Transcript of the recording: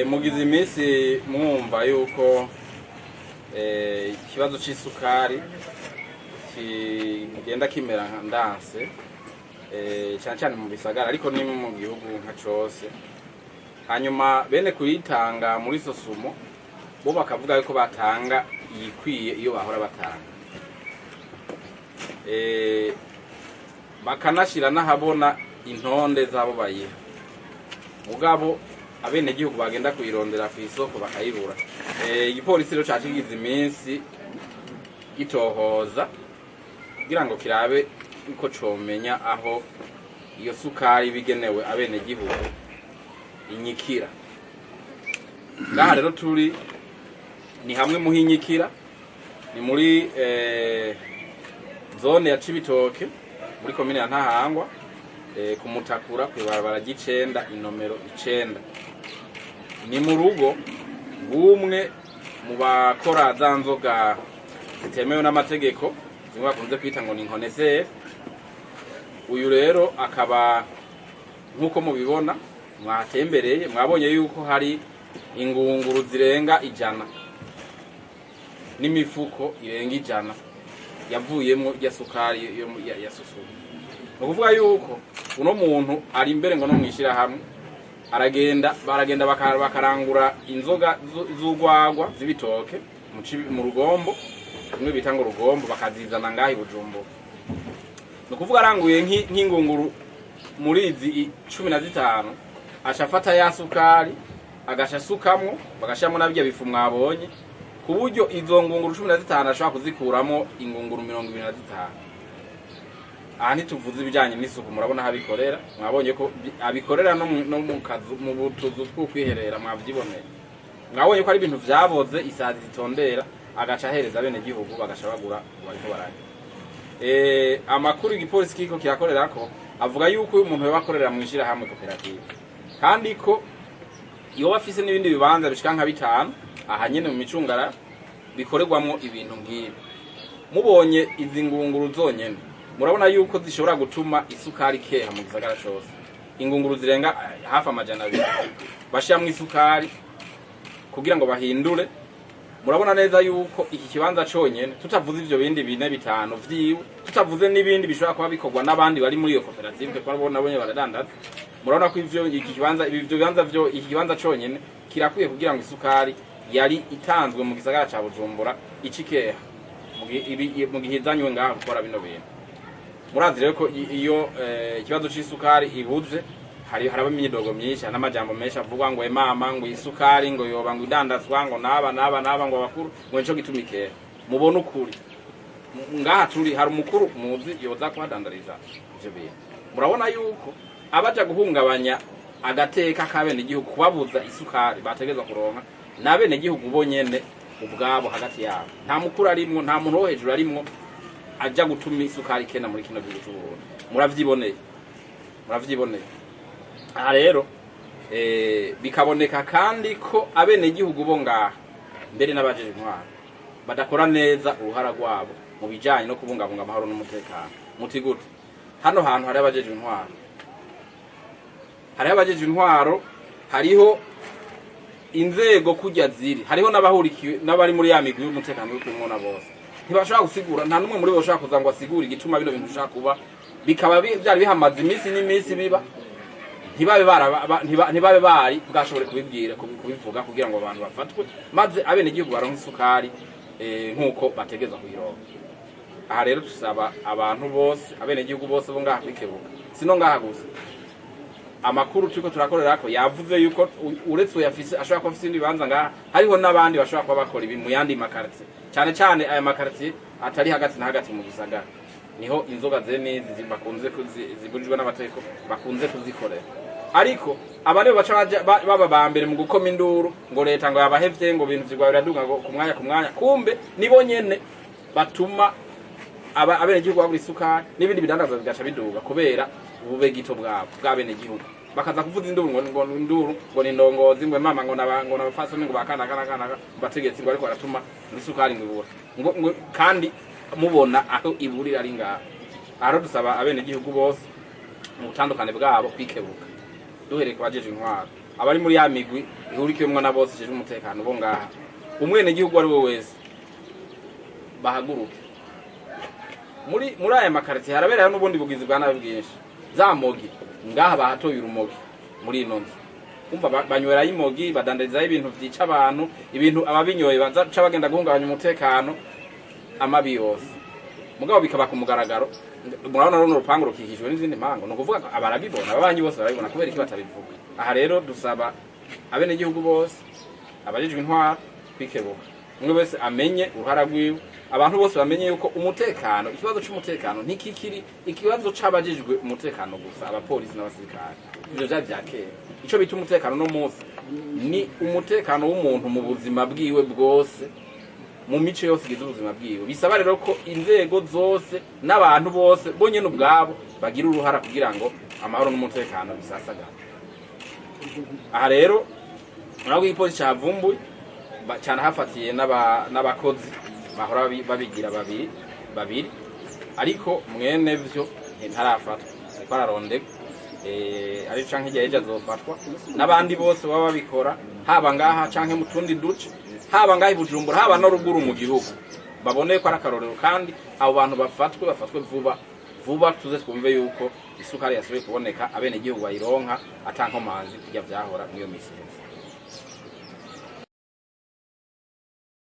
Mugize iminsi mwumva yuko ikibazo c'isukari kigenda kimera nka ndanse, cyane cyane mu bisagara, ariko ni mu gihugu nka cose. Hanyuma bene kuyitanga muri SOSUMO bo bakavuga yuko batanga iyikwiye iyo bahora batanga, bakanashira n'ahabona intonde z'abo bayiha, mugabo abenegihugu bagenda kuyirondera ku isoko bakayibura. Igipolisi rero cacigize iminsi gitohoza kugira ngo kirabe uko comenya aho iyo sukari bigenewe abenegihugu inyikira. Ngaha rero turi ni hamwe muhinyikira, ni muri zone ya Cibitoke, muri komine ya Ntahangwa, ku Mutakura, kw'ibarabara ry'icenda, inomero 9. Ni mu rugo rw'umwe mu bakora za nzoga zitemewe n'amategeko, zimwe bakunze kwita ngo ni nkoneseri. Uyu rero akaba, nk'uko mubibona mwatembereye, mwabonye yuko hari ingunguru zirenga 100 n'imifuko irenga 100 yavuyemwo ya sukari yo ya SOSUMO. Ni ukuvuga yuko uno muntu ari imbere ngo no mwishirahamwe, aragenda, baragenda bakarangura inzoga z'urwagwa z'ibitoke mu Rugombo, zimwe bita ngo Rugombo, bakazizana ngaha i Bujumbura. Ni ukuvuga aranguye nk'ingunguru muri izi 15, aca afata ya sukari agaca asukamwo, bagashiramo na birya bifu mwabonye, ku buryo izo ngunguru 15 ashobora kuzikuramo ingunguru 25. Aha ntituvuze ibijyanye n'isuku. Murabona aho abikorera, mwabonye ko abikorera no mu kazu, mu butuzu tw'ukwiherera. Mwavyiboneye, mwabonye ko ari ibintu vyaboze, isazi zitondera, agaca ahereza bene gihugu, bagaca bagura ngo bariko baranywa. Amakuru igipolisi kiriko kirakorerako avuga yuko uyu muntu yoba akorera mu ishirahamwe koperative, kandi ko yoba afise n'ibindi bibanza bishika nka bitanu aha nyene mu micungara bikorerwamwo ibintu nk'ibi. Mubonye izi ngunguru zonyene, murabona yuko zishobora gutuma isukari ikeha mu gisagara cose. Ingunguru zirenga hafi 200 bashiramwo isukari kugira ngo bahindure. Murabona neza yuko iki kibanza conyene, tutavuze ivyo bindi bine bitanu vyiwe, tutavuze n'ibindi bishobora kuba bikorwa n'abandi bari muri iyo koperative, kuko bo nabo nyene baradandaza, murabona ko ivyo iki kibanza, ivyo bibanza vyo, iki kibanza conyene kirakwiye kugira ngo isukari yari itanzwe mu gisagara ca Bujumbura icikeha mu gihe izanywe ngaha gukora bino bintu. Murazi rero ko iyo ikibazo c'isukari ibuze, hari haraba imyidogo myinshi, hari n'amajambo menshi avugwa ngo mama, ngo isukari ngo yoba ngo idandazwa ngo naba naba naba, ngo abakuru, ngo nico gituma ikeha. Mubone ukuri. Ngaha turi hari umukuru muzi yoza kuhadandariza ivyo bintu. Murabona yuko abaja guhungabanya agateka k'abenegihugu, kubabuza isukari bategerezwa kuronka, n'abenegihugu bo nyene ubwabo hagati yabo. Nta mukuru arimwo, nta muntu wo hejuru arimwo aja gutuma isukari ikena muri kino gihugu c'Uburundi. Muravyiboneye, muravyiboneye. Aha rero bikaboneka kandi ko abenegihugu bo ngaha, mbere n'abajeje intwaro, badakora neza uruhara rwabo mu bijanye no kubungabunga amahoro n'umutekano. Muti gute? Hano hantu hariho abajeje intwaro, hariho abajeje intwaro, hariho inzego kurya ziri, hariho n'abahurikiwe n'abari muri ya migwi y'umutekano w'ikumwe bose. Ntibashobora gusigura, nta n'umwe muri bo ushobora kuza ngo asigure igituma bino bintu bishobora kuba, bikaba vyari bihamaze iminsi n'iminsi biba, ntibabe bari bwashobore kubibwira, kubivuga kugira ngo abantu bafatwe, maze abenegihugu baronke isukari nk'uko bategerezwa kuyironka. Aha rero tusaba abantu bose, abenegihugu bose bo ngaha kwikebuka. Sino ngaha gusa, amakuru turiko turakorerako yavuze yuko uretse uyafise ashobora kuba afise ibindi bibanza ngaha, hariho n'abandi bashobora kuba bakora ibi mu yandi makartier, cyane cyane aya makartier atari hagati na hagati mu gisagara. Niho inzoga zene izi bakunze zibujijwe n'amategeko bakunze kuzikorera. Ariko aba nibo baca baba ba mbere mu gukoma induru ngo leta ngo yabahevye, ngo ibintu vyigwa biraduga, ngo ku mwanya ku mwanya. Kumbe nibo nyene batuma aba abenegihugu babura isukari n'ibindi bidandazwa bigaca biduga kubera ubube gito bwabo bw'abenegihugu, bakaza kuvuza induru ngo induru ngo ni ndongozi, ngo mama, ngo naba, ngo nabafasoni, ngo bakana kana kana bategetsi, ngo ariko baratuma ngo isukari ngo ibura, ngo kandi mubona aho iburira ari ngaho. Aha rero dusaba abenegihugu bose mu butandukane bwabo kwikebuka, duhereye ku bajeje intwaro. Abari muri ya migwi ihurikiwemwo na bose ijejwe umutekano bo ngaha, umwenegihugu ari we wese bahaguruke. Muri aya makaritiye haraberayo n'ubundi bugizi bwa nabi bwinshi. Za mogi ngaha bahatoye urumogi muri ino nzu, umva, banywerayo imogi, badandarizayo ibintu vyica abantu, ibintu ababinyoye bazaca bagenda guhungabanya umutekano, amabi yose, mugabo bikaba ku mugaragaro. Murabona runo rupangu rukikijwe n'izindi mpango, ni ukuvuga ko abarabibona, ababanyi bose barabibona. Kubera iki batabivuga? Aha rero dusaba abenegihugu bose, abajejwe intwaro kwikebuka, umwe wese amenye uruhara rwiwe, abantu bose bamenye yuko umutekano, ikibazo c'umutekano ntikikiri ikibazo c'abajejwe umutekano gusa, abapolisi n'abasirikare. Ivyo vyari vya kera. Ico bita umutekano no munsi ni umutekano w'umuntu mu buzima bwiwe bwose, mu mico yose igize ubuzima bwiwe. Bisaba rero ko inzego zose n'abantu bose bonyene ubwabo bagira uruhara kugira ngo amahoro n'umutekano bisasagane. Aha rero murabona ko igipolisi cavumbuye, cyane hafatiye n'abakozi bahora babigira babiri babiri, ariko mwene vyo ntarafatwa, ariko ararondegwa, ari canke igihe ejo azofatwa n'abandi bose baba babikora, haba ngaha canke mu tundi duce, haba ngaha i Bujumbura, haba no ruguru mu gihugu, babone ko ari akarorero. Kandi abo bantu bafatwe, bafatwe vuba vuba, tuze twumve yuko isukari yasubiye kuboneka, abenegihugu bayironka ata nkomanzi, kurya vyahora muri iyo misi iheze.